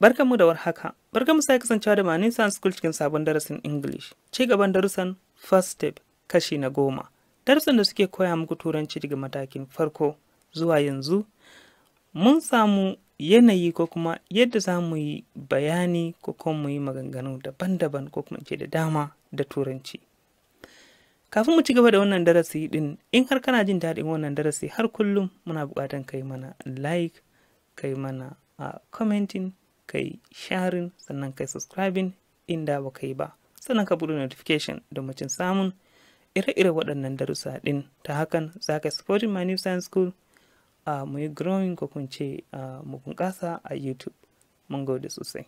Barkanmu da warhaka. Barkanmu sai kasancewa da Mani Science School cikin sabon darasin English. Ci gaban darussan First Step kashi na 10. Darussan da suke koya muku Turanci daga matakin farko zuwa yanzu. Mun samu yanayi ko kuma yadda za mu yi bayani ko kuma mu yi maganganu daban-daban ko kuma ce da dama da Turanci. Kafin mu ci gaba da wannan darasi din, in har kana jin daɗin wannan darasi har kullum muna buƙatan kai mana like, kai mana commenting, kai sharing, sannan kai subscribing inda ba kai ba, sannan ka buɗe notification domin cin samun ire-ire waɗannan darussa ɗin. Ta hakan za ka supporting My New Science School mu yi growing ko kun ce mu bunƙasa a YouTube. Mun gode sosai.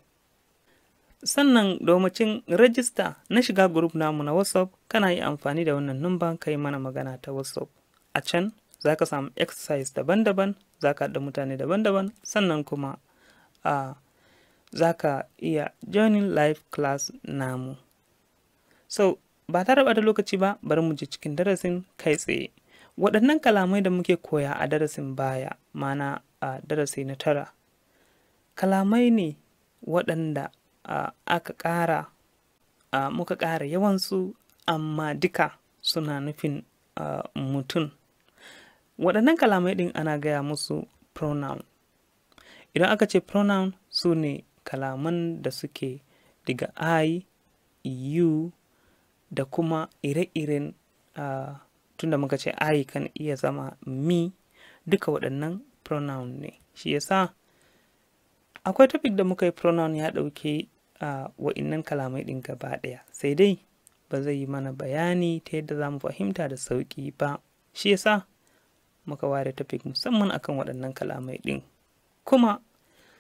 Sannan domacin rajista na shiga group namu na WhatsApp, kana yi amfani da wannan number ka yi mana magana ta WhatsApp. A can za ka samu exercise daban-daban, za ka haɗa mutane daban-daban, sannan kuma za ka iya joining live class namu. So, ba tare da lokaci ba, bari mu je cikin darasin kai tsaye. Waɗannan kalamai da muke koya a darasin baya, mana a darasi na 9, kalamai ne waɗanda aka ƙara, muka ƙara yawansu, amma duka suna nufin mutum. Waɗannan kalamai ɗin ana gaya musu pronoun. Idan aka ce pronoun, su ne kalaman da suke daga I, you da kuma ire-iren, tunda muka ce I kan iya zama me, duka waɗannan pronoun ne. Shi yasa akwai topic da muka yi pronoun ya ɗauke wa'innan kalamai ɗin gaba ɗaya, sai dai ba zai yi mana bayani ta yadda za mu fahimta da sauƙi ba. Shi yasa muka ware topic musamman akan waɗannan kalamai ɗin. Kuma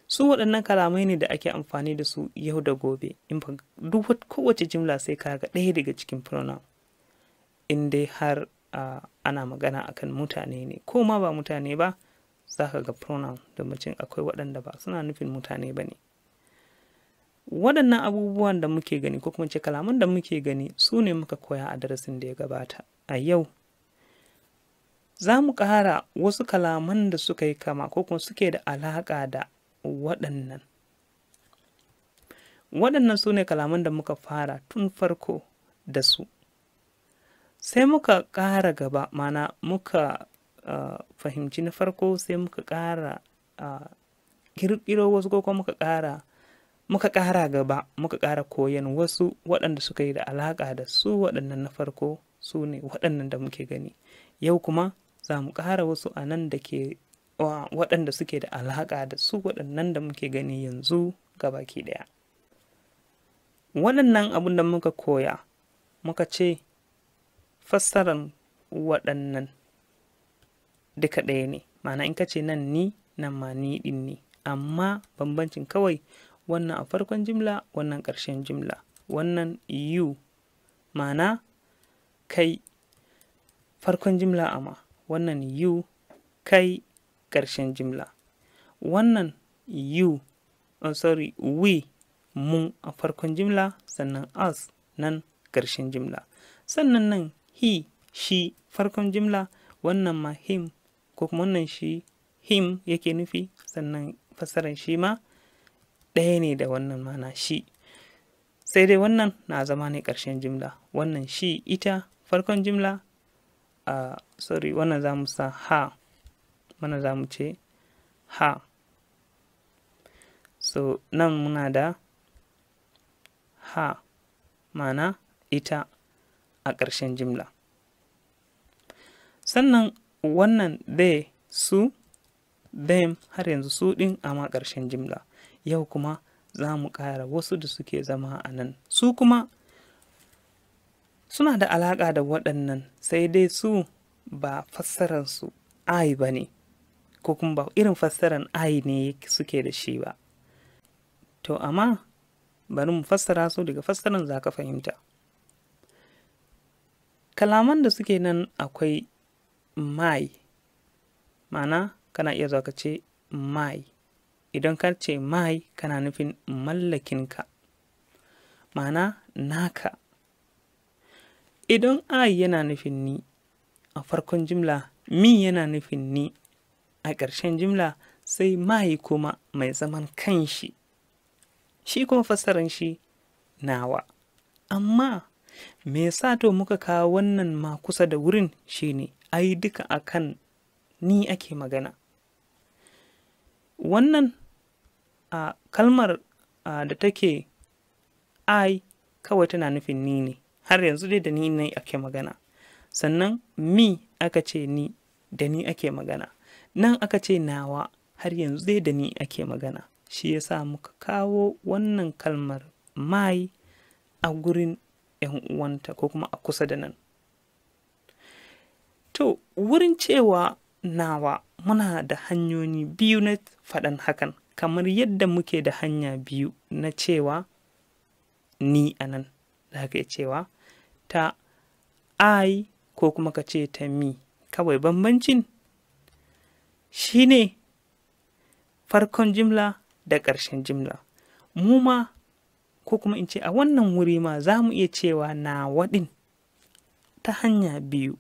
su waɗannan kalamai ne da ake amfani da su yau da gobe. In duk kowace jimla sai ka ga ɗaya daga cikin pronoun, in dai har ana magana akan mutane ne, ko ma ba mutane ba, za ka ga pronoun, domin akwai waɗanda ba suna nufin mutane ba ne. Waɗannan abubuwan da muke gani ko kuma ce kalaman da muke gani su ne muka koya a darasin da ya gabata. A yau za mu ƙara wasu kalaman da suka yi kama ko kuma suke da alaƙa da waɗannan. Waɗannan su ne kalaman da muka fara tun farko da su. Sai muka ƙara gaba, mana muka fahimci na farko, sai muka ƙara ƙirƙiro wasu ko kuma muka ƙara gaba, muka ƙara koyan wasu waɗanda suka yi da alaƙa da su waɗannan na farko, su ne waɗannan da muke gani. Yau kuma za mu ƙara wasu a nan da ke waɗanda suke da alaƙa da su waɗannan da muke gani yanzu gabaki ɗaya. Waɗannan abun da muka koya, muka ce fassaran waɗannan duka ɗaya ne. Ma'ana in ka ce nan ni, nan ma ni ɗin ne. Amma bambancin kawai wannan a farkon jimla, wannan ƙarshen jimla. Wannan you, ma'ana kai, farkon jimla, amma wannan you, kai, ƙarshen jimla. Wannan you, oh sorry, we, mu a farkon jimla, sannan us nan ƙarshen jimla. Sannan nan he, shi, farkon jimla, wannan ma him ko kuma wannan shi him yake nufi, sannan fassaran shi ma ɗaya ne da wannan, mana shi. Sai dai wannan na zama ne ƙarshen jimla. Wannan shi, ita, farkon jimla, sorry, wannan za mu sa ha, wannan za mu ce ha. So nan muna da ha, mana ita a ƙarshen jimla. Sannan wannan they, su, them, har yanzu su ɗin amma ƙarshen jimla. Yau kuma za mu ƙara wasu da suke zama a nan. Su kuma suna da alaƙa da waɗannan, sai dai su ba fassararsu I ba ne, ko kuma ba irin fassarar I ne suke da shi ba. To amma bari mu fassara su, daga fassarar za ka fahimta. Kalaman da suke nan akwai my, ma'ana kana iya zuwa ka ce my. Idan ka ce my, kana nufin mallakinka, ma'ana naka. Idan I yana nufin ni a farkon jimla, me yana nufin ni a ƙarshen jimla, sai my kuma mai zaman kanshi. Shi kuma fassaran shi nawa. Amma me yasa to muka kawo wannan ma kusa da wurin shine ai duka akan ni ake magana. Wannan a kalmar da take I kawai tana nufin ni ne, har yanzu dai da ni ne ake magana. Sannan me aka ce ni, da ni ake magana. Nan aka ce nawa, har yanzu dai da ni ake magana. Shi yasa muka kawo wannan kalmar my a gurin 'yan uwanta ko kuma a kusa da nan. To, wurin cewa nawa muna da hanyoyi biyu na faɗan hakan, kamar yadda muke da hanya biyu na cewa ni a nan. Za ka iya cewa ta I ko kuma ka ce ta me. Kawai bambancin shi ne farkon jimla da ƙarshen jimla. Mu ma ko kuma in ce a wannan wuri ma za mu iya cewa nawa ɗin ta hanya biyu.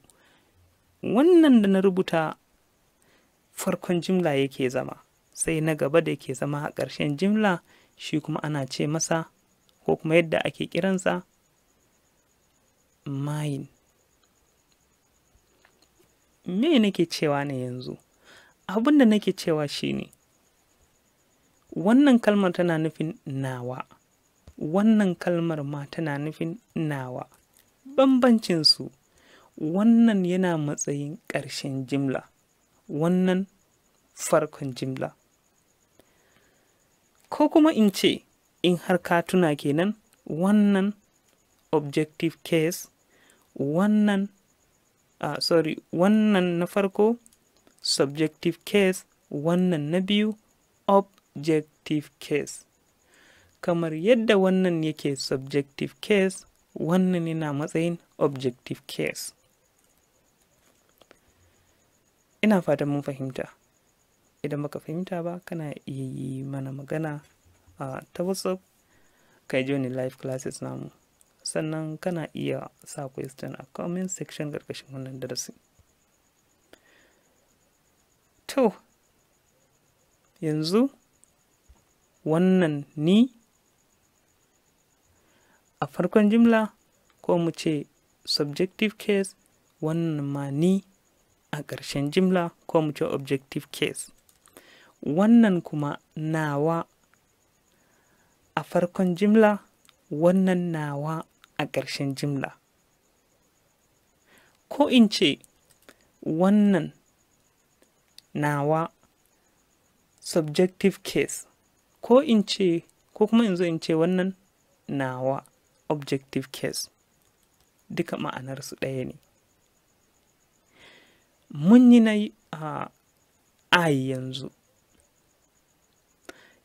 Wannan da na rubuta farkon jimla yake zama, sai na gaba da yake zama a ƙarshen jimla shi kuma ana ce masa ko kuma yadda ake kiransa mine. Me nake cewa ne yanzu? Abin da nake cewa shine wannan kalmar tana nufin nawa, wannan kalmar ma tana nufin nawa. Bambancinsu, wannan yana matsayin ƙarshen jimla, wannan farkon jimla. Ko kuma in ce in har ka tuna kenan, wannan objective case, wannan sorry, wannan na farko subjective case, wannan na biyu objective case. Kamar yadda wannan yake subjective case, wannan yana matsayin objective case. Ina fatan mun fahimta. Idan baka fahimta ba, kana iya yi mana magana a ta WhatsApp, ka join live classes namu. Sannan kana iya sa question a comment section ƙarƙashin wannan darasi. To, yanzu wannan ni a farkon jimla ko mu ce subjective case, wannan ma ni a ƙarshen jimla ko mu ce objective case. Wannan kuma nawa a farkon jimla, wannan nawa a ƙarshen jimla. Ko in ce wannan nawa subjective case, ko in ce, ko kuma in zo in ce wannan nawa objective case, duka ma'anarsu ɗaya ne. Mun yi na I yanzu.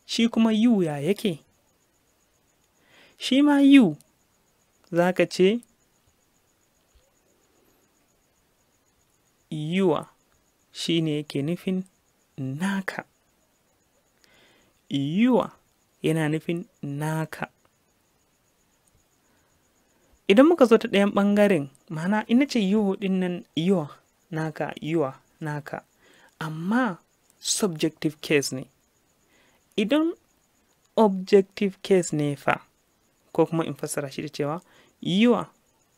Shi kuma you ya yake? Shi ma you za ka ce your, shi ne yake nufin naka. Your yana nufin naka. Idan muka zo ta ɗayan ɓangaren, ma'ana in na ce you ɗin nan your, naka, your, naka, amma subjective case ne. Idan objective case ne fa, ko kuma in fassara shi da cewa your,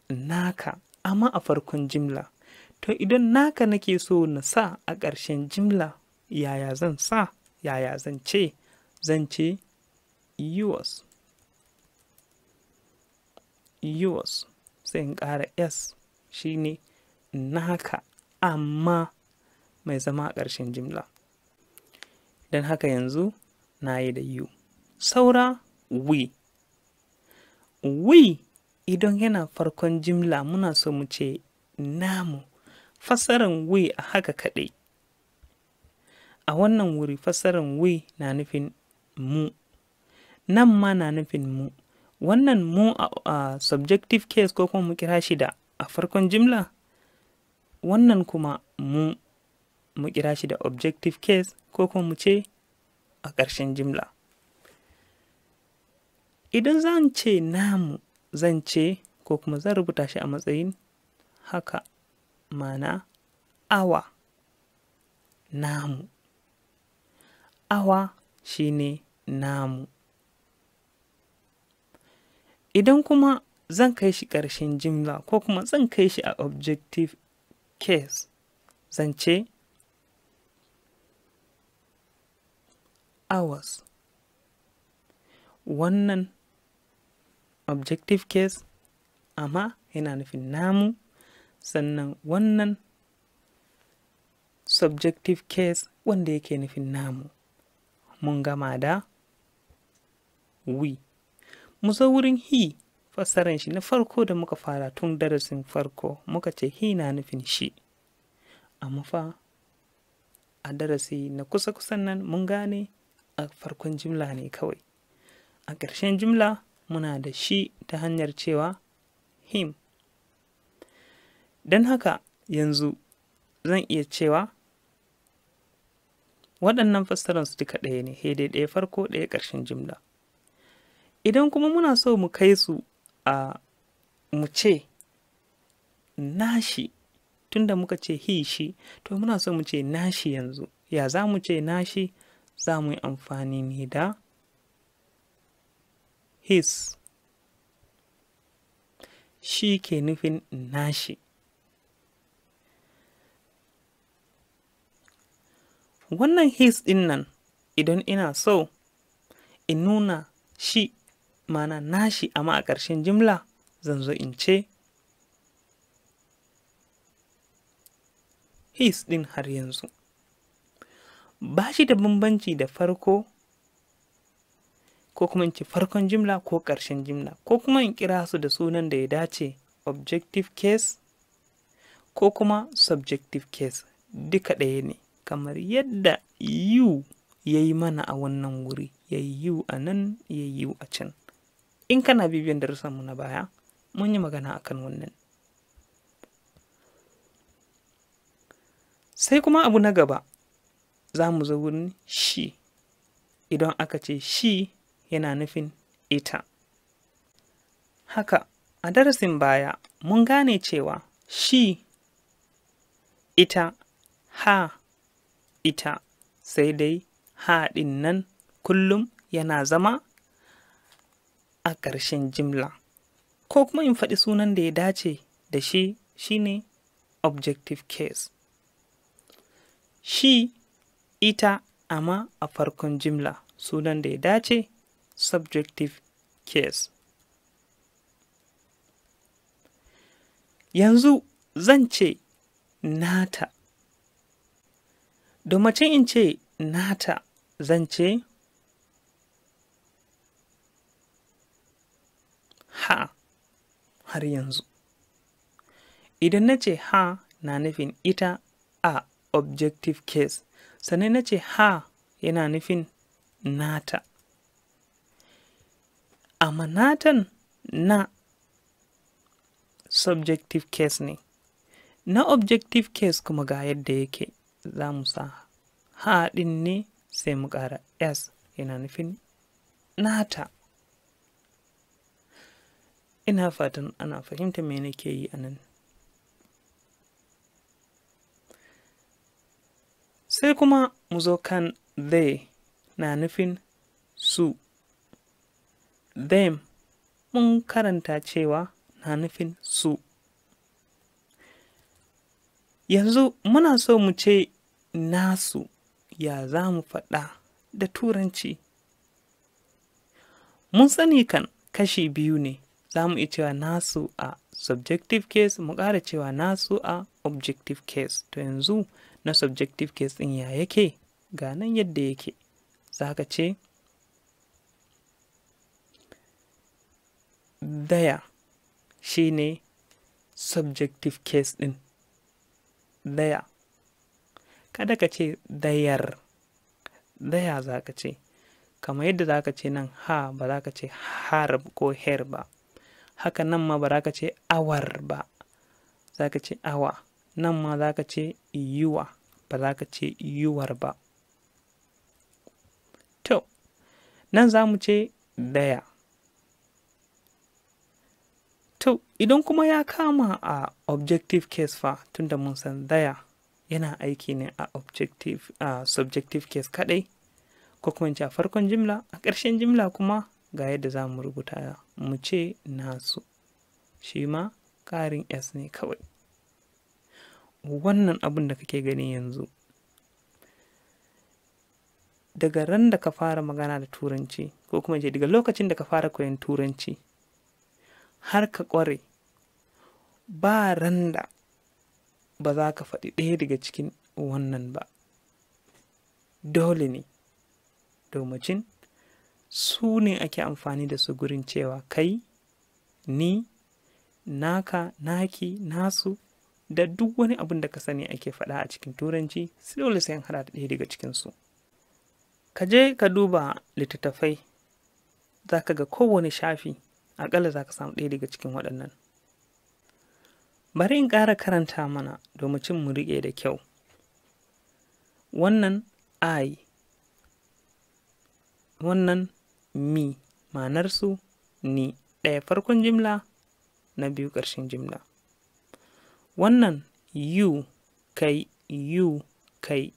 naka, amma a farkon jimla. To idan naka nake so na sa a ƙarshen jimla, yaya zan sa? Yaya zan ce? Zan ce yours. Yours. Sai in ƙara s, shine naka amma mai zama a ƙarshen jimla. Don haka yanzu na yi da you. Saura we. We idan yana farkon jimla muna so mu ce namu. Fassaran we a haka kaɗai. A wannan wuri fassaran we na nufin mu. Nan ma na nufin mu. Wannan mu a subjective case ko kuma mu kira shi da a farkon jimla. Wannan kuma mu mu kira shi da objective case ko kuma mu ce a ƙarshen jimla. Idan zan ce namu, zan ce ko kuma zan rubuta shi a matsayin haka, ma'ana our, namu. Our shine namu. Idan kuma zan kai shi ƙarshen jimla ko kuma zan kai shi a objective case, zan ce ours. Wannan objective case amma yana nufin namu, sannan wannan subjective case wanda yake nufin namu. Mun gama da we. Mu zo wurin he, fassaran shi na farko da muka fara tun darasin farko, muka ce he na nufin shi. Amma fa a darasi na kusa-kusan nan mun gane a farkon jimla ne kawai. A ƙarshen jimla muna da shi ta hanyar cewa him. Don haka yanzu zan iya cewa waɗannan fassaransu duka ɗaya ne, sai dai ɗaya farko ɗaya ƙarshen jimla. Idan kuma muna so mu kai su a mu ce nashi, tunda muka ce he shi, to muna so mu ce nashi yanzu. Ya za mu ce nashi? Za mu yi amfani ne da his. Shi ke nufin nashi. Wannan his ɗin nan idan ina so in nuna shi mana nashi amma a ƙarshen jimla, zan zo in ce his ɗin har yanzu. Ba shi da bambanci da farko ko kuma in ce farkon jimla ko ƙarshen jimla, ko kuma in kira su da sunan da ya dace, objective case ko kuma subjective case, duka ɗaya ne. Kamar yadda you ya yi mana a wannan wuri, ya yi you a nan, ya yi you a can. In kana bibiyan darussanmu na baya, mun yi magana akan wannan. Sai kuma abu na gaba, za mu zo wurin she. Idan aka ce she yana nufin ita. Haka, a darasin baya mun gane cewa she ita, ha ita, sai dai ha ɗin nan kullum yana zama a ƙarshen jimla. Ko kuma in faɗi sunan da ya dace da shi shine objective case. She ita amma a farkon jimla, sunan da ya dace subjective case. Yanzu zan ce nata. Domin in ce nata, zan ce ha har yanzu. Idan na ce ha na nufin ita a objective case, sannan na ce ha yana nufin nata. Amma natan na subjective case ne. Na objective case kuma ga yadda yake, za mu sa ha ɗin ne sai mu ƙara s, yana nufin nata. Ina fatan ana fahimta me nake yi a nan. Sai kuma mu zo kan they, na nufin su. Them mun karanta cewa na nufin su. Yanzu muna so mu ce nasu, ya za mu faɗa da Turanci? Mun sani kan kashi biyu ne, za mu iya cewa nasu a subjective case, mu ƙara cewa nasu a objective case. To yanzu na subjective case ɗin ya yake? Ga nan yadda yake. Za ka ce their shi ne subjective case ɗin. Their. Kada ka ce their. Their za ka ce. Kamar yadda za ka ce nan ha, ba za ka ce har ko her ba. Haka nan ma ba za ka ce awar ba. Za ka ce awa. Nan ma za ka ce yuwa, ba za ka ce yuwar ba. To, nan za mu ce their. To, idan kuma ya kama a objective case fa, tunda mun san their yana aiki ne a objective, a subjective case kaɗai, ko kuma in ce a farkon jimla, a ƙarshen jimla kuma ga yadda za mu rubuta mu ce nasu. Shi ma ƙarin S ne kawai. Wannan abun da kake gani yanzu, daga ran da ka fara magana da Turanci, ko kuma ce daga lokacin da ka fara koyon Turanci har ka ƙware, ba ran da ba za ka faɗi ɗaya daga cikin wannan ba. Dole ne, domacin su ne ake amfani da su gurin cewa kai, ni, naka, naki, nasu, da duk wani abun da ka sani ake faɗa a cikin Turanci, dole sai an haɗa da ɗaya daga cikinsu. Ka je ka duba littattafai, za ka ga kowane shafi aƙalla za ka samu ɗaya daga cikin waɗannan. Bari in ƙara karanta mana domin mu riƙe da kyau. Wannan I, wannan me, ma'anarsu ni, ɗaya farkon jimla, na biyu ƙarshen jimla. Wannan you, kai, you, kai,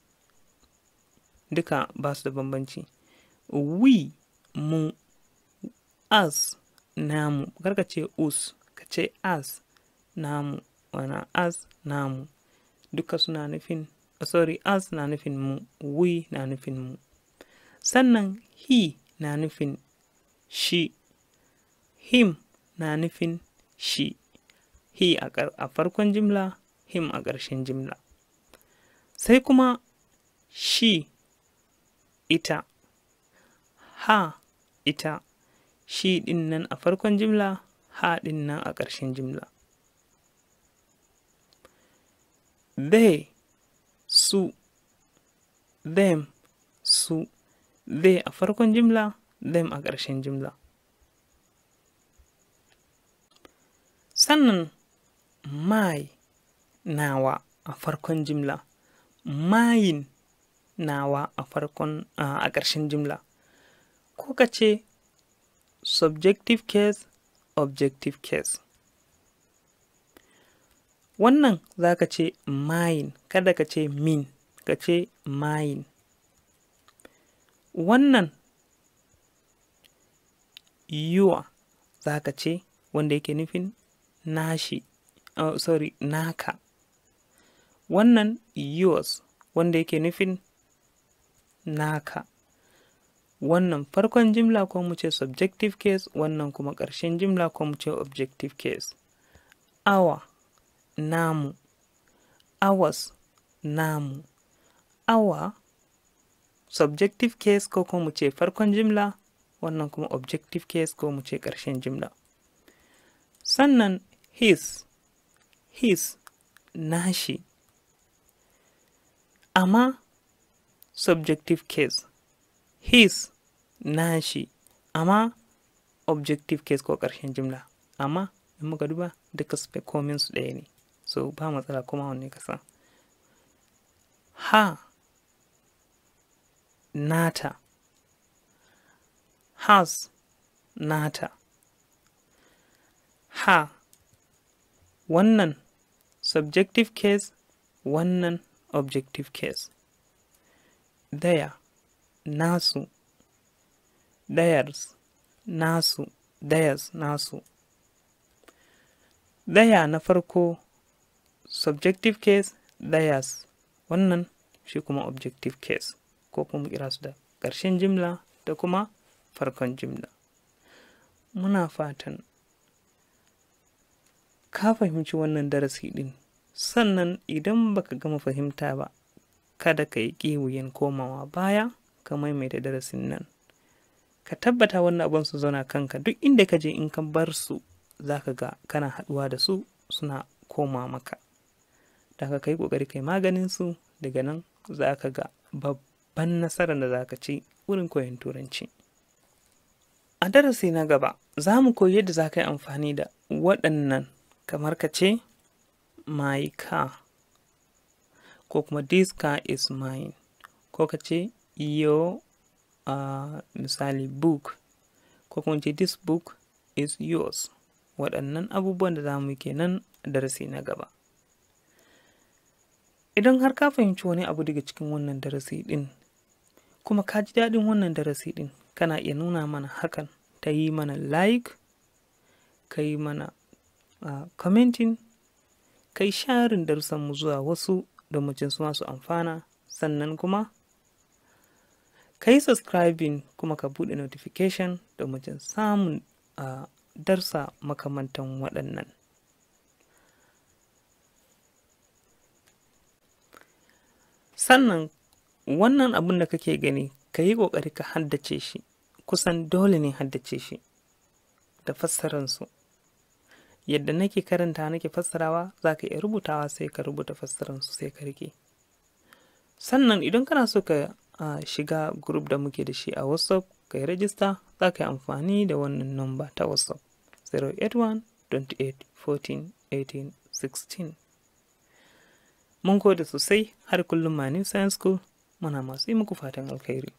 duka ba su da bambanci. We, mu, us, namu, kar ka ce us, ka ce us, namu, wana us, namu, duka suna nufin, sorry, us na nufin mu, we na nufin mu. Sannan he na nufin shi, him na nufin shi, he a farkon jimla, him a ƙarshen jimla. Sai kuma she, ita, ha, ita, shi ɗin nan a farkon jimla, ha ɗin nan a ƙarshen jimla. They, su, them, su, they a farkon jimla, them a ƙarshen jimla. Sannan my, nawa a farkon jimla, mine, nawa a farkon a ƙarshen jimla. Ko ka ce subjective case, objective case. Wannan za ka ce mine, kada ka ce mean, ka ce mine. Wannan your za ka ce, wanda yake nufin nashi, oh, sorry, naka. Wannan yours, wanda yake nufin naka. Wannan farkon jimla ko mu ce subjective case, wannan kuma ƙarshen jimla ko mu ce objective case. Our, namu, ours, namu. Our, subjective case ko kuma mu ce farkon jimla, wannan kuma objective case ko mu ce ƙarshen jimla. Sannan his, his, nashi. Amma subjective case, his, nashi, amma objective case ko ƙarshen jimla. Amma in muka duba duka su komin su ɗaya ne, so ba matsala kuma wanne ka sa. Ha, nata, has, nata. Ha, wannan subjective case, wannan objective case. Their, nasu, theirs, nasu, theirs, nasu. Their na farko subjective case, theirs, wannan shi kuma objective case, ko kuma kira su da ƙarshen jimla da kuma farkon jimla. Muna fatan ka fahimci wannan darasi ɗin. Sannan idan baka gama fahimta ba, kada ka yi ƙiwuyin komawa baya ka maimaita darasin nan. Ka tabbata wannan abun su zauna kanka duk inda ka je, in ka bar su za ka ga kana haɗuwa da su suna koma maka. Da ka yi ƙoƙari kai maganin su, daga nan za ka ga babban nasarar da za ka ci wurin koyon Turanci. A darasi na gaba za mu koyi yadda za ka yi amfani da waɗannan, kamar ka ce my car, ko kuma this car is mine, ko ka ce your misali book, ko kuma ce this book is yours. Waɗannan abubuwan da za mu yi kenan a darasi na gaba. Idan har ka fahimci wani abu daga cikin wannan darasi ɗin, kuma ka ji daɗin wannan darasi ɗin, kana iya nuna mana hakan ta yi mana like, Ka yi mana commenting, ka yi sharing darussanmu zuwa wasu domin su masu amfana. Sannan kuma ka yi subscribing kuma ka buɗe notification domin samun darsa makamantan waɗannan. Sannan wannan abun da kake gani, ka yi ƙoƙari ka haddace shi. Kusan dole ne haddace shi da fassararsu. Yadda nake karanta nake fassarawa, za ka iya rubutawa, sai ka rubuta fassararsu sai ka rike. Sannan idan kana so ka shiga group da muke da shi a WhatsApp, ka yi rajista, za ka yi amfani da wannan number ta WhatsApp 081 28 14 18 16. Mun gode sosai. Har kullum, Mani Science School muna masu yi muku fatan alkhairi.